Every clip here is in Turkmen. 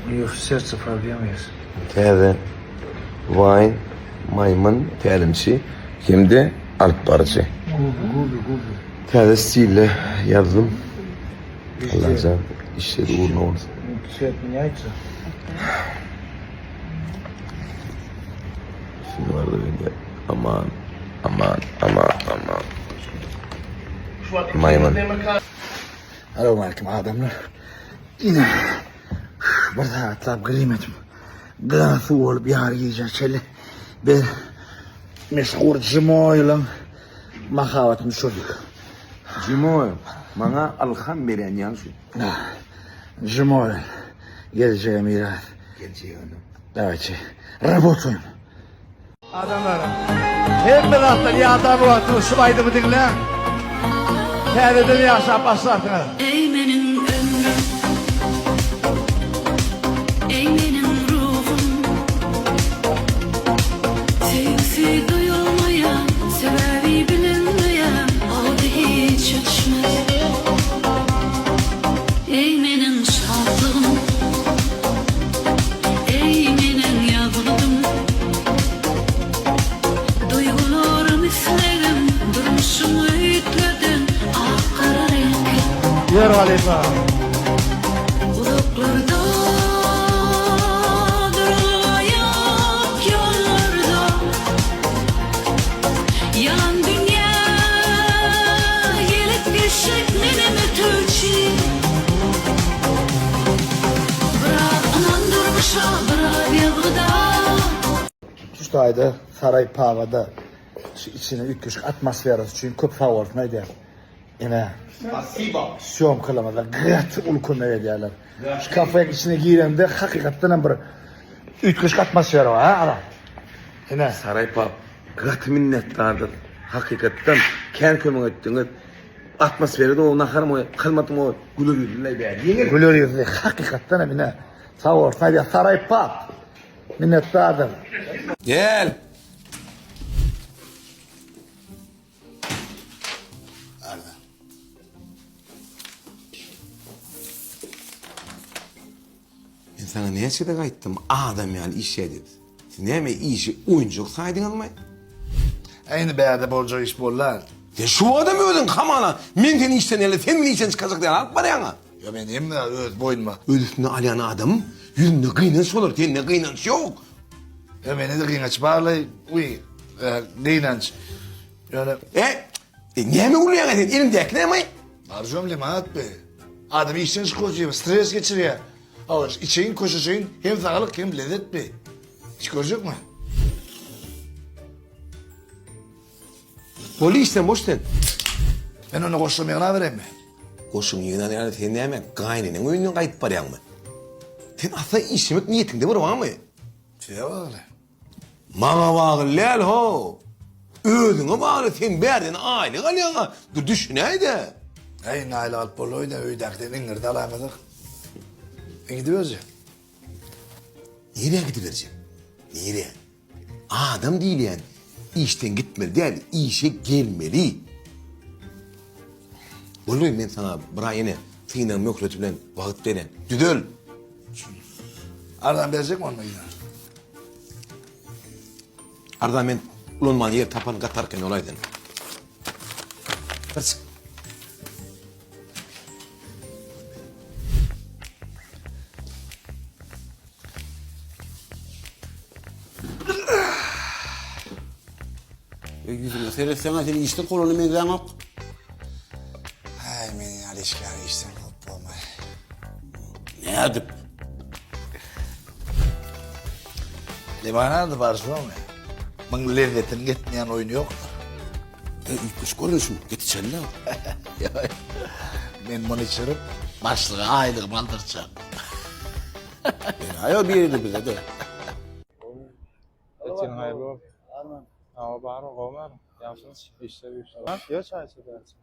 У сердца проблемы есть. Täze Wine maýmyn tälimçi hem-de alyp baryjy. Губы, губы, губы. Täze stilde ýazdym. Allajan işleri ugruna bolsun. Цвет меняется. Şimdi vardı bende. Aman, aman, aman, aman. Maýmyn. Salowmaleýkim adamlar. Ine bir sagatlap grim etdim. Gyzan suw bolup ýary gijä çenli biz meşhur Jimoýylyň mahabatyny düşürdik. Jimoý, maňa ylham berýän ýaňşy. Jimoý geljege miras. Geljege Dawayçy. Rabotaýym. Adamlar, hemme zatdan ýadan wagtyňyz şu aýdymy diňläň. Täzeden ýaşap başlarsyňyz. Eý meniň ömrüm, eý meniň ruhum, Söýgüsi duýulmaýan, sebäbi bilinmeýän ody hiç öçmez. Eý meniň şatlygym, eý meniň ýazgydym, Duýgularym islegim, durmuşymy üýtgeden ak-gara reňki. Ýör halypa. Uzaklarda durulga ýok ýollarda Ýalan dünýä gelip geçjek menem ötegçi Biraz ynan durmuşa biraz ýazgyda. Şu taýda Saraý Pawada şu içine üýtgeşik atmosferasy üçin köp sag bolsun aýdýar. Ine. Spasibo. Sýomkalamada gaty uly kömek edýärler. Şu kafeň içine girende hakykatdan hem bir üýtgeşik atmosfera bar, ha, Azat? Ine. Saraý Pub gaty minnetdardyr. Hakykatdan kän kömek etdiňiz. Atmosfera-da gowy, naharam gowy, hyzmatam gowy. Güler ýüzli bäri. Ýeňil. Güler ýüzli, hakykatdan hem ine. Sag bolsun aýdýar Saraý Pub. Minnetdardyr. Gel. Men saňa näçe gezek aýtdym, adam ýaly işle diýip. Siz näme işi oýunjak saýdyňyzmy? Indi bärde boljak iş boldy. Sen şu adam özüň hamala men seni işden ele sen meni işden çykarjak diýen alyp barýaňa. Ýa men hemme öz boýnuma. Öz üstüne alýan adamyň ýüzünde gynanç bolar, sende gynanç ýok. Ýa mende-de gynanç barlaý, uý, gynanç. Ýöne. E, e näme gülýäň sen? Eliňdäki näme? Barjom limonad be. Adam işden çykyp otyr, stres geçirýär. Hawa, içeýin, köşeşeýin, hem saglyk, hem lezzet be. Hiç görjekmi? Boldy işden boş sen. Men onda goşlarymy ýygnabereýinmi? Goşuňy ýygnan ýaly sen näme, gaýyneneň öýünden gaýdyp barýaňmy? Sen asla işlemek niýetiňde bir barmy? Size bagly. Maňa bagly däl how. Özüňe bagly sen bärden aýlyk alýaňa dur düşünäýdä. Äý indi aýlyk alyp bolaýda öýdäkiden iňňirdi alaýmasak. Men gidiberjek. Nirä gidiberjek? Nirä? Adam diýilýän işden gitmeli däl, işe gelmeli. Boldy men saňa bir aý ene synag möhleti bilen wagt beren. Düzel. Arzan berjekmi onda ýene? Arzan men ulanman ýer tapan gatarken olaýdyn. Bir çyk. E, ýüzüňe seretseň-ä sen işden kowlana meňzäňok. Äý, men ýaly işgär işden kowup bolmaý. Nädip? Limonady barşymy? Muň lezzetini getmeýän oýny ýokdur. E, üýtgeşik görnüşim, git içeli-le. Ýok, men muny içirip, başlyga aýlygymy aldyrjak. Aýo birini bize-de. Ertiriň haýyrly bolsun. Hawa barmy, gowy barmy? Ýagşymyş, işler güýçler. Ýör çaý içeris häzir.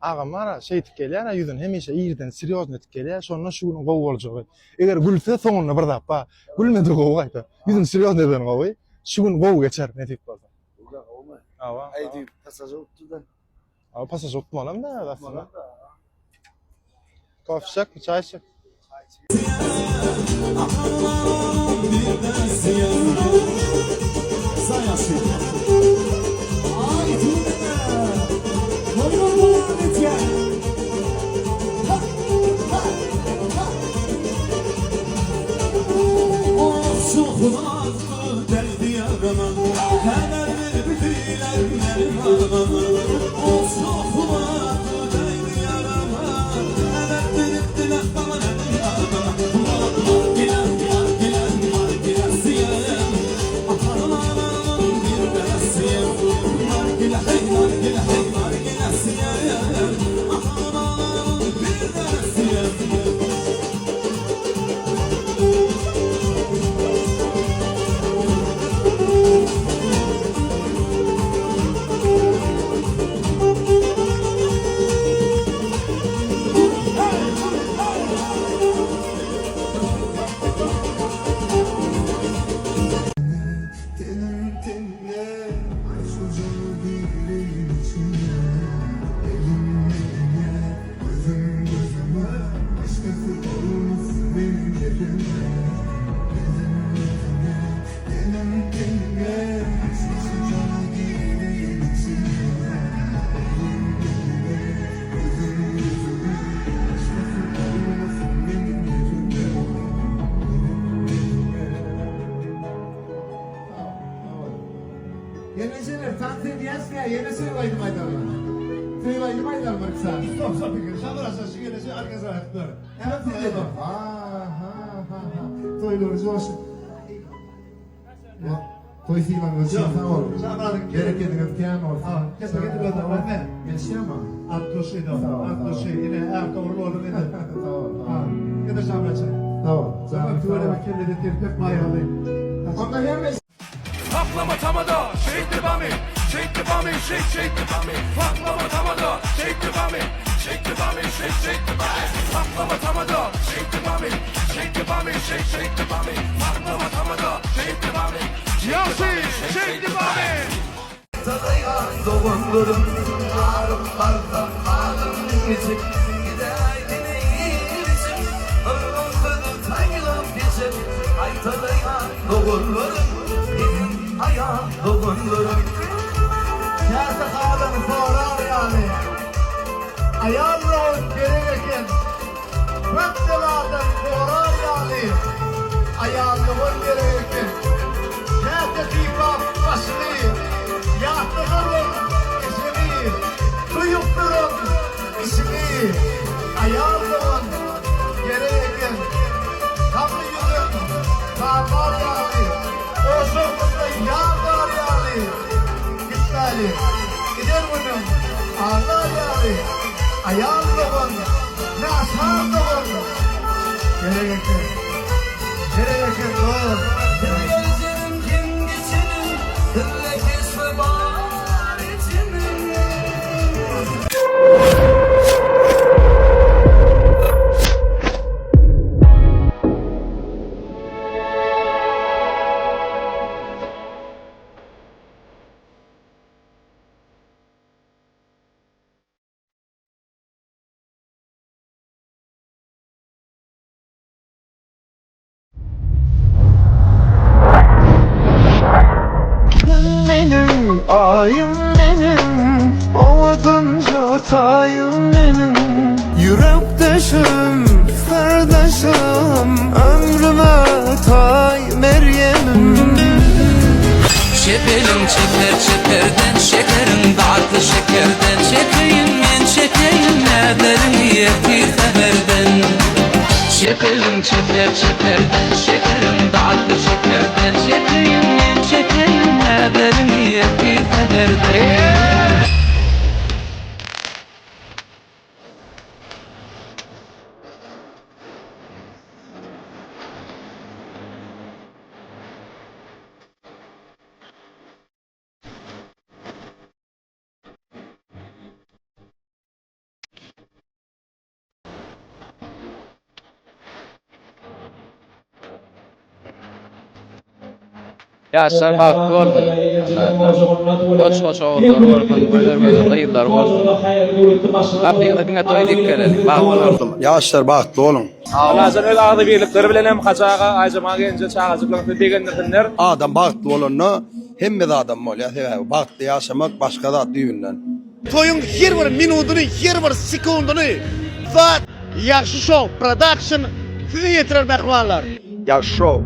Agam bar-a, şeýdip gelýär-ä ýüzüni hemişe irden serýozny edip gelýär, şonda şu günüň gowy boljagy. Eger gülse soňunda bir zat bar. Gülmedi gowy gaýta. Ýüzüni serýozny edeni gowy. Şu gün gowy geçer nesip bolsa. Hawa. Aý diýip pasaža utdy-da. Hawa pasaža utmalam da aslynda. Kofe içjekmi, çaý içjek? Ýenejeler tans edýäskä ýene söýgi aýdym aýdarlar. Söýgi aýdym aýdar bir kisa. Stop stop Ha ha ha ha. Toýlary joşup. Toý sylanyňyz üçin sag boluň. Berekediňiz kän bolsun. Gelişýärmi? Sag bol. Onda hemme Paklama tamada, shake the bummy, shake the bummy, shake, shake the bummy. Paklama tamada, shake the bummy, shake the bummy, shake, shake the bummy. Paklama tamada, shake the bummy, shake the bummy, shake, shake the bummy. Paklama tamada, shake the bummy, shake the bummy. Käse adam sorar ýaly. Aýal dogan gerek eken. Köp beladan gorar ýaly. Aýal dogan gerek eken. Käse sypap başyny. Ýatladaryn eşegi. Duýup duran işini. Aýal dogan gerek eken. Gamly ýüzün samar ýaly. Ojakynda ýag bar ýaly. Gitmäli, giden günüň aglar ýaly, Aýal dogan, naçar dogan. Gerek eken, gerek eken dost. Benim ayım benim Ovadanca tayım benim Yürekdeşim, sırdaşım Ömrüme tay Meryem'im Çepelim çeper çeperden şekerin Datly şekerden çekeýin men çekeýin Näderin ertir säherden Çepelim çeper çeperden şekerin Datly şekerden çekeýin men çekeýin Näderin ertir säherden. Ýaşlar bagtly bolsun. Goç-goç ogullary bolsun, gözel-gözel gyzlary bolsun. Gapyňyza diňe toý diýip geleliň. Bagtly boluň. Ýaşlar bagtly boluň. Allajan öz agzybirlikleri bilen hem Hajy aga, Aýjemal gelneje çagajyklaryny sizi begendirsinler. Adam bagtly bolanda hemme zadam bolýar sebäbi bagtly ýaşamak başga zat düýbünden. Toýuň her bir minudyny, her bir sekundyny Zat Ýagşy Show Production size ýetirer mähribanlar. Ýagşy Show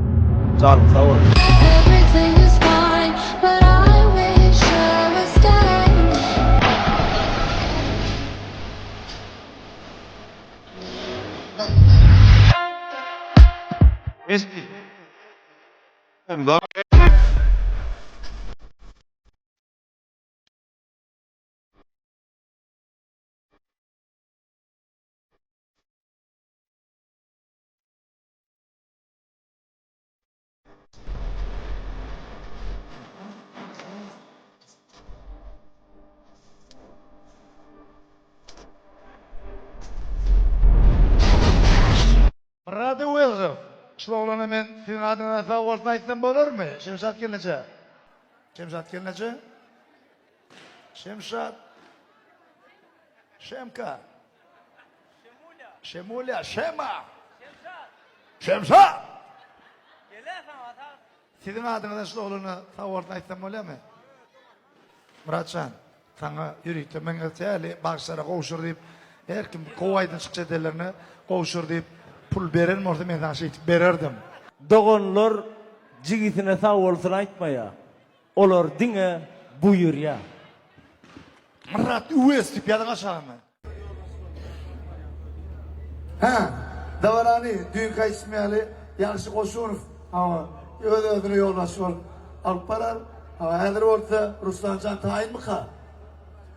janyň sag bolsun. Everything is fine, but I wish I was dead. Myrady Öwezow, Şul oglana men siziň adyňyzdan sag bolsun aýtsam bolarmy? Şemşat gelneje. Şemşat gelneje. Şemşat. Şemka. Şemulya. Şema. Şemşat. Siziň adyňyzdan şul oglana sag bolsun aýtsam bolýarmy? Myratjan, saňa ýörite men täli bagşylara gowşur diýip, her kim gowy aýdym çykyş edenlerine gowşur diýip pul beren bolsa men saňa şeýdip bererdim. Doganlar jigisine sag bolsun aýtmaýar. Olar diňe buýurýar. Myrat Öwez diýip ýazyň aşagyna. Hä, dabarany düýnki aýdyşym ýaly Ýagşy Goşunow, hawa, öz-özüne ýolbaşçy bolup alyp barar. Hawa, häzir bolsa Ruslanjan taýynmyka?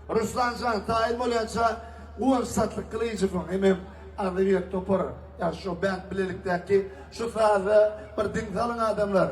Ruslanjan taýyn bolýança Guwanç Satlyk Gylyjowyň hemem Agzybir topar, ýagşy şo bänd bilelikdäki şu saza bir diň salyň adamlar.